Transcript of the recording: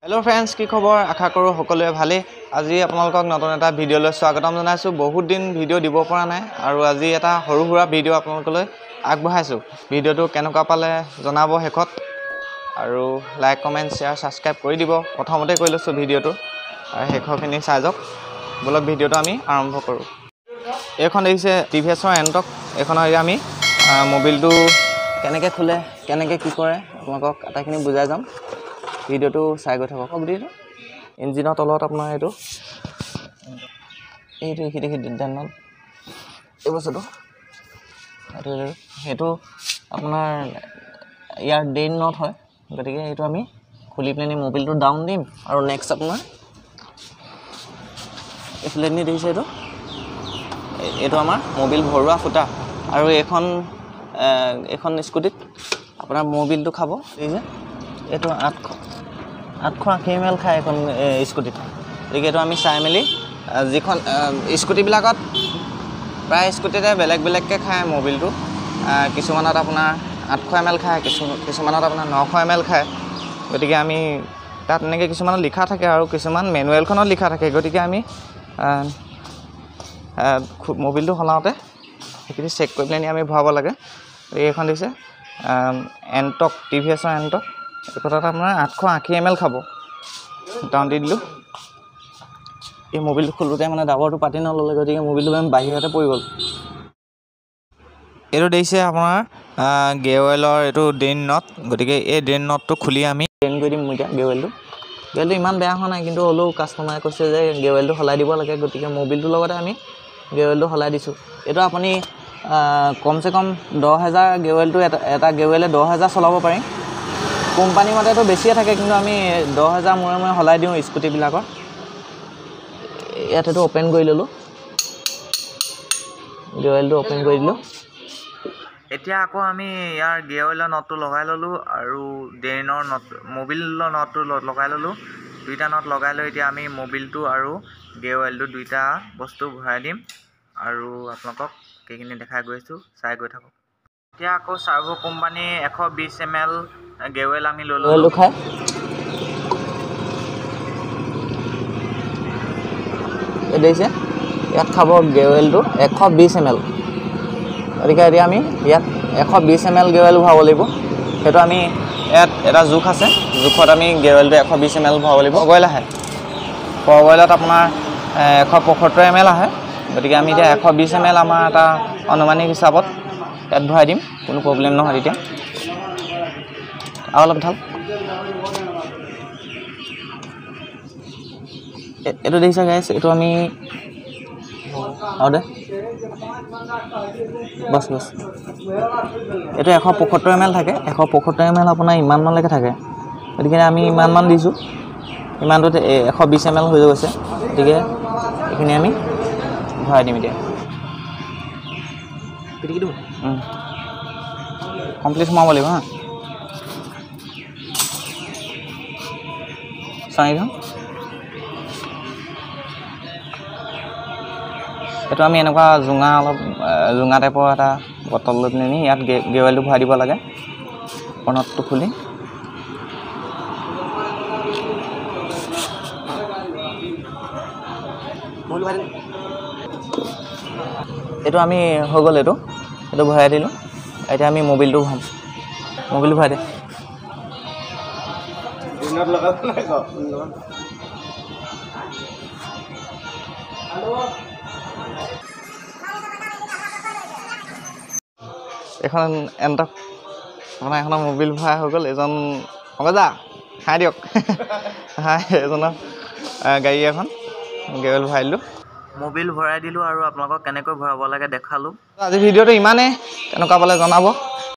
Hello' friends, কি খবৰ? আশা কৰোঁ সকলোৱে ভালেই। আজি আপোনালোকক নতুন এটা ভিডিঅ'লৈ স্বাগতম জনাইছোঁ। বহুত দিন ভিডিঅ' দিব পৰা নাই আৰু আজি এটা সৰু সুৰা ভিডিঅ' আপোনালোকলৈ আগবঢ়াইছোঁ। ভিডিঅ'টো কেনেকুৱা পালে জনাব শেষত, আৰু লাইক, কমেণ্ট, শ্বেয়াৰ, ছাবস্ক্ৰাইব কৰি দিব। প্ৰথমতে কৈ লৈছোঁ ভিডিঅ'টো আৰু শেষৰখিনি চাই যাওক। ব'লক ভিডিঅ'টো আমি আৰম্ভ কৰোঁ। এইখন দেখিছে টি ভি এছৰ এণ্টক। এইখনৰ এতিয়া আমি মবিলটো কেনেকৈ খোলে, কেনেকৈ কি কৰে আপোনালোকক আটাইখিনি বুজাই যাম। ভিডিঅ'টো চাই গৈ থাকক। দিটো ইঞ্জিনৰ তলত আপোনাৰ এইটো এইটো এইখিনি ডেনত এই বস্তুটো এইটো সেইটো আপোনাৰ ইয়াৰ ডেইন not হয়। গতিকে এইটো আমি খুলি পেলাইনি মবিলটো ডাউন দিম আৰু নেক্সট আপোনাৰ এইফালে নি দেখিছে এইটো এইটো আমাৰ মবিল ভৰোৱা ফুটা। আৰু এইখন এইখন স্কুটিত আপোনাৰ মবিলটো খাব। দেখিছে এইটো 880 এম এল খায় এইখন স্কুটিত। গতিকে এইটো আমি চাই মেলি যিখন স্কুটিবিলাকত প্ৰায় স্কুটিতে বেলেগ বেলেগকৈ খায় মবিলটো। কিছুমানত আপোনাৰ 800 এম এল খায়, কিছুমানত আপোনাৰ 900 এম এল খায়। গতিকে আমি তাত এনেকৈ কিছুমানত লিখা থাকে আৰু কিছুমান মেনুৱেলখনত লিখা থাকে। গতিকে আমি মবিলটো সলাওঁতে সেইখিনি চেক কৰি পেলাই আমি ভৰাব লাগে। গতিকে এইখন দিছে এণ্টক, টি ভি এছৰ এণ্টক। এইখনত আপোনাৰ 880 এম এল খাব। ডাউন দি দিলোঁ। এই মবিলটো খোলোঁতে মানে ডাবৰটো পাতি নল'লে, গতিকে মবিলটো বাহিৰতে পৰি গ'ল। এইটো দেখিছে আপোনাৰ গেৰ অইলৰ এইটো ড্ৰেইন not. গতিকে এই ড্ৰেইন নটটো খুলি আমি ড্ৰেইন কৰি দিম। এতিয়া গেৰ অইলটো ইমান বেয়া হোৱা নাই, কিন্তু হ'লেও কাষ্টমাৰে কৈছে যে গেৰ অইলটো সলাই দিব লাগে। গতিকে মবিলটোৰ লগতে আমি গেৰ অইলটো সলাই দিছোঁ। এইটো আপুনি কমচে কম 10,000 গেৰ অইলটো এটা গেৰ অইলে 10,000 চলাব পাৰিম। কোম্পানী মতেতো বেছিয়ে থাকে, কিন্তু আমি 10,000 মূৰে মূৰে সলাই দিওঁ স্কুটিবিলাকৰ। ইয়াত এইটো অ'পেন কৰি ল'লোঁ, গিয়েৰ অইলটো অ'পেন কৰি দিলোঁ। এতিয়া আকৌ আমি ইয়াৰ গিয়েৰ অইলৰ নটটো লগাই ল'লোঁ আৰু ড্ৰেইনৰ not, মবিলৰ নটটো লগাই ল'লোঁ। দুইটা not লগাই লৈ এতিয়া আমি মবিলটো আৰু গিয়েৰ অইলটো দুইটা বস্তু ভৰাই দিম আৰু আপোনালোকক কেইখিনি দেখাই গৈছোঁ, চাই গৈ থাকক। এতিয়া আকৌ Servo' company 120 M L gear oil আমি লৈ ল'লোঁ। খাই দেখিছে ইয়াত খাব গেৰ অইলটো 120 এম এল। গতিকে এতিয়া আমি ইয়াত 120 এম এল গেৰ অইল ভৰাব লাগিব। সেইটো আমি ইয়াত এটা জোখ আছে, জোখত আমি গেৰ অইলটো 120 এম এল ভৰাব লাগিব। অইল আহে ফগ অইলত আপোনাৰ 175 এম এল আহে। গতিকে আমি এতিয়া 120 এম এল আমাৰ এটা অনুমানিক হিচাপত ইয়াত ভৰাই দিম, কোনো প্ৰব্লেম নহয় তেতিয়া। আৰু অলপ ঢাল। এইটো দেখিছা গাইছ, এইটো আমি আৰু দে বাছ বাছ। এইটো 175 এম এল থাকে। 175 এম এল আপোনাৰ ইমানমানলৈকে থাকে। গতিকে আমি ইমানমান দিছোঁ, ইমানটোত 120 এম এল হৈ গৈছে। গতিকে এইখিনি আমি ভৰাই দিম এতিয়া। কমপ্লিট সোমাব লাগিব। হা চাই থওঁ। এইটো আমি এনেকুৱা জোঙা, অলপ জোঙা টাইপৰ এটা বটল লৈ পেলাই নি ইয়াত গেৰ অইলটো ভৰাই দিব লাগে। নটটো খুলি এইটো আমি হৈ গ'ল। এইটো এইটো ভৰাই দিলোঁ। এতিয়া আমি মবিলটো ভৰাম। মবিলটো ভৰাই দে। এইখন এণ্টক আপোনাৰ এখনৰ মবিল ভৰাই হৈ গ'ল। এজন পংকজা হাই দিয়ক, হাই। এজনৰ গাড়ী এখন গেৰ অইল ভৰাই দিলোঁ, মবিল ভৰাই দিলোঁ আৰু আপোনালোকক কেনেকৈ ভৰাব লাগে দেখালোঁ। আজি ভিডিঅ'টো ইমানেই, কেনেকুৱা পালে জনাব।